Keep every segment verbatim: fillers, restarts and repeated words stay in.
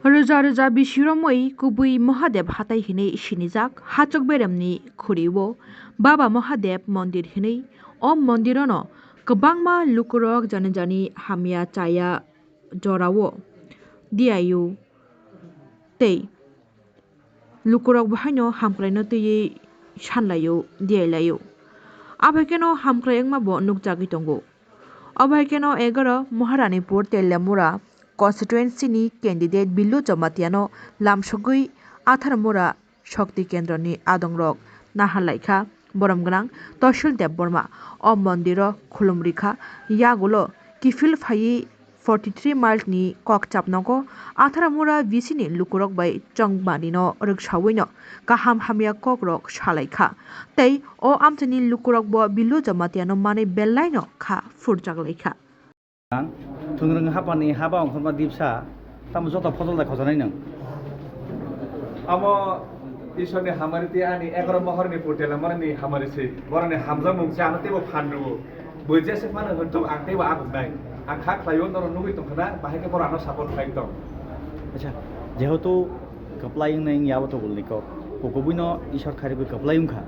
Rwja rwja bisi romwi kubui Mahadev hatai hinwi sinijak hachwk beremni khuri-o Baba Mahadev mondir hinwi. O mondirono kwbangma lukurok jani jani hamya chaya jorao diyaio tei lukurok bahaino hamkraino twiwi sanlaio, diyailaio. Abai kheno hamkrai wngmabo nukjagwi tongo. Obo hai kheno egaro Maharanipur Telamura constituency ni candidate Billu Jamatiano lamsogwi Atharmura Shakti Kendroni adongrok naharlaikha. Borom gwnang Toshil Debbarma o mondiro khulumrikha. Yagulo kiphil phaiwi forty three mile ni kokchap nogo Atharmura V C ni lukurok bai chongmanino rwksawino kaham hamya kokrok salaikha. Tei o amchaini lukurokbo Billu Jamatiano manwi belaino kha phurjaklaikha. Ang thwngrwng haphani haba ongkhorma dipsa, tamo joto phojol da khojanai nwng. Amo Iswrni hamari tei ani egaro mohorni putela morani hamari se. Boroni hamjakmung se ano teibo phan rwo. Bo jese phano hwnthok ang teibo abugnai. Ang kha khlaio norok nugwi tongkha na, bahai khe borok ano support khlai tong. Acha, jehetu kwplai wngnai wngya abo togolni kok. Kukubuino Isor kharigwi kwplai wngkha.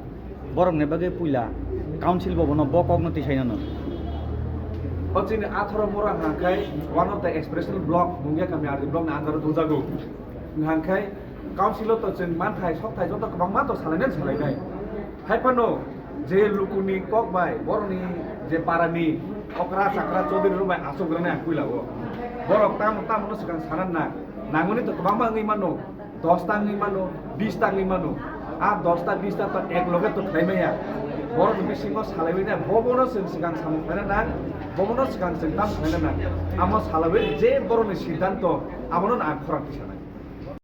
Borokni bagwi puila council bo bono bo kokno tisainano. O chini Atharmura hwnkhai one of the expression block, Mungia kami R D block ni under o dungjago. Hwnkhai council o to chwng manthai, sokthai joto kwbangma to salainai salainai. Hai phano je lukuni kok bai, borokni je parani okra chakra chaudhuri rok bai achuk rwnai ang puila o. Borok tamo tamo no swkang sana nang. Nangmani to kwbangma wngwi mano. Dos ta wngwi mano, bis ta wngwi mano. A dos ta, bis ta to ek loge to khlai maya. Borokni bisingo salaiwi nai, bobono chwng swkang samung khlaina nang, bobono swkang chwng tamo khlaina nang. Amo salaiwi je borokni siddhanto, abono ang khorang tisanai.